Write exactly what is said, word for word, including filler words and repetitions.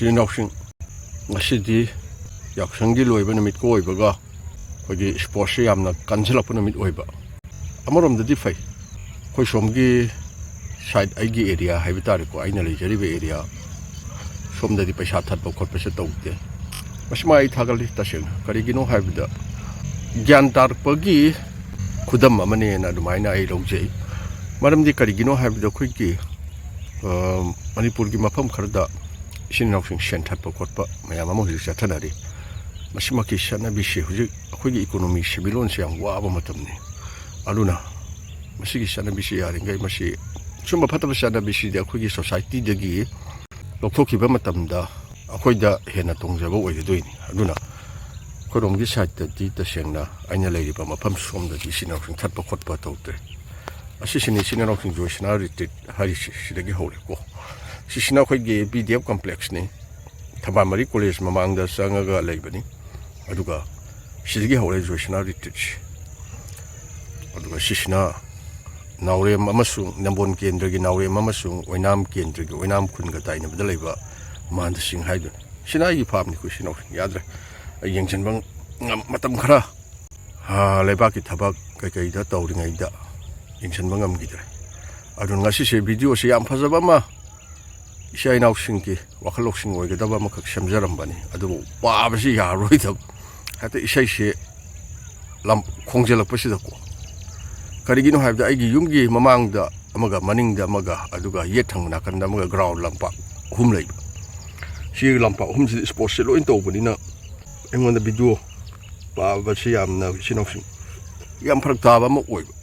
ꯏꯆꯤꯟ ꯏꯅꯥꯎꯁꯤꯡ, ꯉꯁꯤꯗꯤ ꯌꯥꯎꯁꯪꯒꯤ ꯂꯣꯏꯕ ꯅꯨꯃꯤꯠꯀ ꯑꯣꯏꯕꯒ ꯑꯩꯈꯣꯏꯒꯤ ꯏꯁꯄꯣꯔꯠꯁꯦ ꯌꯥꯝꯅ ꯀꯟꯁꯤꯜꯂꯛꯄ ꯅꯨꯃꯤꯠ ꯑꯣꯏꯕ꯫ ꯑꯃꯔꯣꯝꯗꯗꯤ ꯐꯩ, ꯑꯩꯈꯣꯏ ꯁꯣꯝꯒꯤ ꯁꯥꯏꯠ, ꯑꯩꯒꯤ ꯑꯦꯔꯤꯌꯥ ꯍꯥꯏꯕ ꯇꯥꯔꯦꯀꯣ, ꯑꯩꯅ ꯂꯩꯖꯔꯤꯕ ꯑꯦꯔꯤꯌꯥ ꯁꯣꯝꯗꯗꯤ ꯄꯩꯁꯥ ꯊꯠꯄ ꯈꯣꯠꯄꯁꯦ ꯇꯧꯗꯦ꯫ ꯃꯁꯤꯃ ꯑꯩ ꯊꯥꯒꯠꯂꯤ ꯇꯁꯦꯡꯅ꯫ ꯀꯔꯤꯒꯤꯅꯣ ꯍꯥꯏꯕꯗ ꯒ꯭ꯌꯥꯟ ꯇꯥꯔꯛꯄꯒꯤ ꯈꯨꯗꯝ ꯑꯃꯅꯦꯅ ꯑꯗꯨꯃꯥꯏꯅ ꯑꯩ ꯂꯧꯖꯩ꯫ ꯃꯔꯝꯗꯤ ꯀꯔꯤꯒꯤꯅꯣ ꯍꯥꯏꯕꯗ ꯑꯩꯈꯣꯏꯒꯤ, ꯑ, ꯃꯅꯤꯄꯨꯔꯒꯤ ꯃꯐꯝ ꯈꯔꯗ ꯏꯆꯤꯟ ꯏꯅꯥꯎꯁꯤꯡ ꯁꯦꯟ ꯊꯠꯄ ꯈꯣꯠꯄ ꯃꯌꯥꯝ ꯑꯃ ꯍꯧꯖꯤꯛ ꯆꯠꯊꯅꯔꯤ꯫ ꯃꯁꯤꯃꯛꯀꯤ ꯆꯠꯅꯕꯤꯁꯤ ꯍꯧꯖꯤꯛ ꯑꯩꯈꯣꯏꯒꯤ ꯏꯀꯣꯅꯣꯃꯤ, ꯁꯦꯟꯃꯤꯠꯂꯣꯟꯁꯦ ꯌꯥꯝ ꯋꯥꯕ ꯃꯇꯝꯅꯤ꯫ ꯑꯗꯨꯅ ꯃꯁꯤꯒꯤ ꯆꯠꯅꯕꯤꯁꯤ ꯌꯥꯔꯤꯈꯩ, ꯃꯁꯤ ꯁꯨꯝꯕ ꯐꯠꯇꯕ ꯆꯠꯅꯕꯤꯁꯤꯗꯤ ꯑꯩꯈꯣꯏꯒꯤ ꯁꯣꯁꯥꯏꯇꯤꯗꯒꯤ ꯂꯧꯊꯣꯛꯈꯤꯕ ꯃꯇꯝꯗ ꯑꯩꯈꯣꯏꯗ ꯍꯦꯟꯅ ꯇꯣꯡꯖꯕ ꯑꯣꯏꯒꯗꯣꯏꯅꯤ꯫ ꯑꯗꯨꯅ ꯑꯩꯈꯣꯏꯔꯣꯝꯒꯤ ꯁꯥꯏꯠꯇꯗꯤ ꯇꯁꯦꯡꯅ ꯑꯩꯅ ꯂꯩꯔꯤꯕ ꯃꯐꯝ ꯁꯣꯝꯗꯗꯤ ꯏꯆꯤꯟ ꯏꯅꯥꯎꯁꯤꯡ ꯊꯠꯄ ꯈꯣꯠꯄ ꯇꯧꯗ꯭ꯔꯦ꯫ ꯑꯁꯤꯁꯤꯅꯤ ꯏꯆꯤꯟ ꯏꯅꯥꯎꯁꯤꯡ ꯖꯣꯏꯁꯅꯥ ꯔꯤꯇ꯭ꯔꯤꯠ ꯍꯥꯏꯔꯤꯁꯤ, ꯁꯤꯗꯒꯤ ꯍꯧꯔꯦꯀꯣ꯫ ꯁꯤꯁꯤꯅ ꯑꯩꯈꯣꯏꯒꯤ ꯕꯤ ꯗꯤ ꯑꯦꯐ ꯀꯝꯄ꯭ꯂꯦꯛꯁꯅꯤ꯫ ꯊꯝꯕꯥꯜ ꯃꯔꯤ ꯀꯣꯂꯦꯖ ꯃꯃꯥꯡꯗ ꯆꯪꯉꯒ ꯂꯩꯕꯅꯤ꯫ ꯑꯗꯨꯒ ꯁꯤꯗꯒꯤ ꯍꯧꯔꯦ ꯖꯣꯏꯁꯅꯥ ꯔꯤꯇ꯭ꯔꯤꯠꯁꯤ꯫ ꯑꯗꯨꯒ ꯁꯤꯁꯤꯅ ꯅꯥꯎꯔꯦꯝ ꯑꯃꯁꯨꯡ ꯅꯝꯕꯣꯜ ꯀꯦꯟꯗ꯭ꯔꯒꯤ ꯅꯥꯎꯔꯦꯝ ꯑꯃꯁꯨꯡ ꯑꯣꯏꯅꯥꯝ ꯀꯦꯟꯗ꯭ꯔꯒꯤ ꯑꯣꯏꯅꯥꯝ ꯈꯨꯟꯒ ꯇꯥꯏꯅꯕꯗ ꯂꯩꯕ ꯃꯍꯥꯟꯗ ꯁꯤꯡ ꯍꯥꯏꯗꯨꯅꯤ꯫ ꯁꯤꯅ ꯑꯩꯒꯤ ꯐꯥꯝꯅꯤ, ꯑꯩꯈꯣꯏ ꯏꯆꯤꯟ ꯏꯅꯥꯎꯁꯤꯡ꯫ ꯌꯥꯗ꯭ꯔꯦ, ꯑꯩ ꯌꯦꯡꯁꯤꯟꯕ ꯉꯝ-, ꯃꯇꯝ ꯈꯔ, ꯑꯥ, ꯂꯩꯕꯥꯛꯀꯤ ꯊꯕꯛ ꯀꯩꯀꯩꯗ ꯇꯧꯔꯤꯉꯩꯗ ꯌꯦꯡꯁꯤꯟꯕ ꯉꯝꯈꯤꯗ꯭ꯔꯦ꯫ ꯑꯗꯨꯅ ꯉꯁꯤꯁꯦ ꯚꯤꯗꯤꯑꯣꯁꯦ ꯌꯥꯝ ꯐꯖꯕ ꯑꯃ ꯏꯆꯥ ꯏꯅꯥꯎꯁꯤꯡꯒꯤ ꯋꯥꯈꯜ ꯂꯧꯁꯤꯡ ꯑꯣꯏꯒꯗꯕ ꯑꯃꯈꯛ ꯁꯦꯝꯖꯔꯝꯕꯅꯤ꯫ ꯑꯗꯨꯕꯨ ꯄꯥꯕꯁꯤ ꯌꯥꯔꯔꯣꯏꯗꯕ, ꯍꯦꯛꯇ ꯏꯁꯩꯁꯦ ꯂꯝ-, ꯈꯣꯡꯖꯤꯜꯂꯛꯄꯁꯤꯗꯀꯣ꯫ ꯀꯔꯤꯒꯤꯅꯣ ꯍꯥꯏꯕꯗ ꯑꯩꯒꯤ ꯌꯨꯝꯒꯤ ꯃꯃꯥꯡꯗ ꯑꯃꯒ, ꯃꯅꯤꯡꯗ ꯑꯃꯒ, ꯑꯗꯨꯒ ꯌꯦꯠ ꯊꯪꯕ ꯅꯥꯀꯟꯗ ꯑꯃꯒ ꯒ꯭ꯔꯥꯎꯟ ꯂꯝꯄꯥꯛ ꯑꯍꯨꯝ ꯂꯩꯕ꯫ ꯁꯤ ꯂꯝꯄꯥꯛ ꯑꯍꯨꯝꯁꯤꯗ ꯏꯁꯄꯣꯔꯠꯁꯦ ꯂꯣꯏ ꯇꯧꯕꯅꯤꯅ ꯑꯩꯉꯣꯟꯗ ꯚꯤꯗꯤꯑꯣ ꯄꯥꯕꯁꯤ ꯌꯥꯝꯅ ꯏꯆꯤꯟ ꯏꯅꯥꯎꯁꯤꯡ ꯌꯥꯝ ꯐꯔꯛ ꯇꯥꯕ ꯑꯃ ꯑꯣꯏꯕ꯫